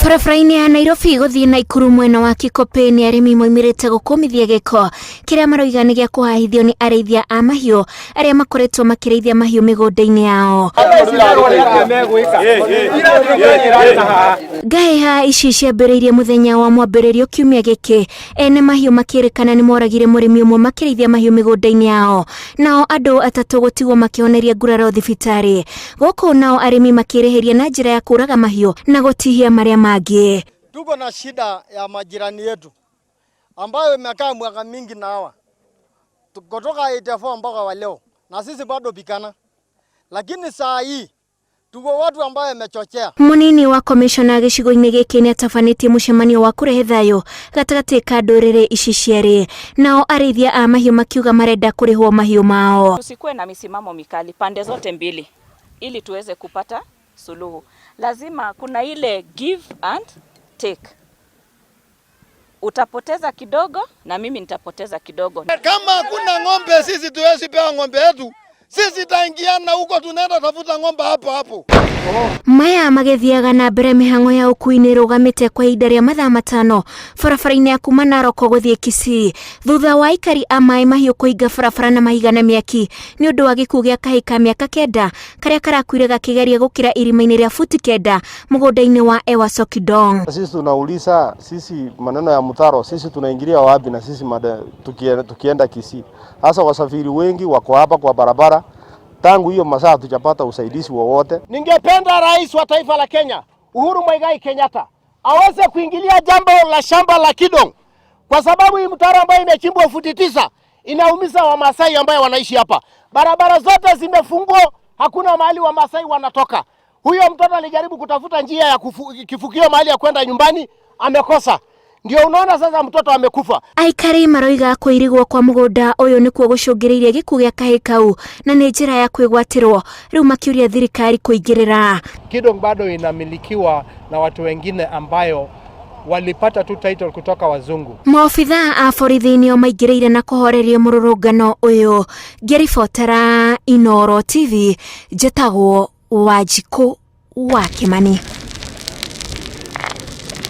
Barabara-inĩ ya Nairobi gũthiĩ Naikuru mwena wa Kikopey nĩ arĩmi moimĩrĩte gũkũmithia gĩko kĩrĩa maroiga nĩ gĩa kũhahithio nĩ arĩithia a mahiũ arĩa makoretwo makĩrĩithia mahiũ mĩgũnda-inĩ yao. Ngahĩha ici ciambĩrĩirie mũthenya wa mwambĩrĩrio kiumia gĩkĩ ene mahiũ makĩrĩkana nĩ moragire mũrĩmi ũmwe makĩrĩithia mahiũ mĩgũnda-inĩ yao nao andũ atatũ gũtigwo makĩhoneria nguraro thibitarĩ. Gũkũ nao arĩmi makĩrĩhĩria na njĩra ya kũraga mahiũ na gũtihia marĩa mangĩ. Tuko na shida ya majirani yetu ambayo imekaa mwaka mingi na hawa kutoka 84 mpaka wa leo, na sisi bado bikana, lakini saa hii tuko watu ambayo imechochea. Munini wa komishona gĩcigo-inĩ gĩkĩ nĩ atabanĩtie mũcemanio wa kũrehe thayũ gatagatĩ ka ndũrĩrĩ ici cierĩ. Nao arĩithia a mahiũ makiuga marenda kũrĩhwo mahiũ mao. Tusikuwe na misimamo mikali pande zote mbili ili tuweze kupata suluhu. Lazima kuna ile give and take. Utapoteza kidogo na mimi nitapoteza kidogo. Kama hakuna ng'ombe, sisi tuwezi pewa ng'ombe yetu. Sisi taingiana huko, tunaenda tafuta ng'ombe hapo hapo. Maya magĩthiaga na mbere mĩhang'o ya ũkui nĩ ĩrũgamĩte kwa ihinda rĩa mathaa matano barabara-inĩ ya kuma Narok gũthiĩ Kisii thutha wa aikari a Maĩ Mahiũ kũhinga barabara na mahiga na mĩaki nĩ ũndũ wa gĩkuũ gĩa kahĩĩ ka mĩaka kenda karĩa karakuire gakĩgeria gũkĩra irima-inĩ rĩa futi kenda mũgũnda-inĩ wa Ewaso Kidong. Sisi tunauliza, sisi maneno ya mtaro, sisi tunaingilia wapi? Na sisi mada, tukienda Kisii, hasa wasafiri wengi wako hapa kwa barabara, tangu hiyo masaa hatujapata usaidizi wowote. Ningependa rais wa taifa la Kenya Uhuru Muigai Kenyatta aweze kuingilia jambo la shamba la Kidong, kwa sababu hii mtaro ambayo imechimbwa futi 9 inaumiza Wamasai ambayo wanaishi hapa. Barabara zote zimefungwa, hakuna mahali Wamasai wanatoka. Huyo mtoto alijaribu kutafuta njia ya kifukio mahali ya kwenda nyumbani, amekosa. Ndio unaona sasa mtoto amekufa. Aikari maroiga kũirigwo kwa mũgũnda ũyũ nĩkuo gũcũngĩrĩirie gĩkuũ gĩa kahĩĩ kau na nĩ njĩra ya kwĩgwatĩrwo rĩu makĩũria thirikari kũingĩrĩra. Kidong bado inamilikiwa na watu wengine ambayo walipata tu title kutoka wazungu. Maobithaa a borithi nĩo maingĩrĩire na kũhoreria mũrũrũngano ũyũ. Ngĩribotera Inooro TV, njĩtagwo Wanjikũ wa Kĩmani.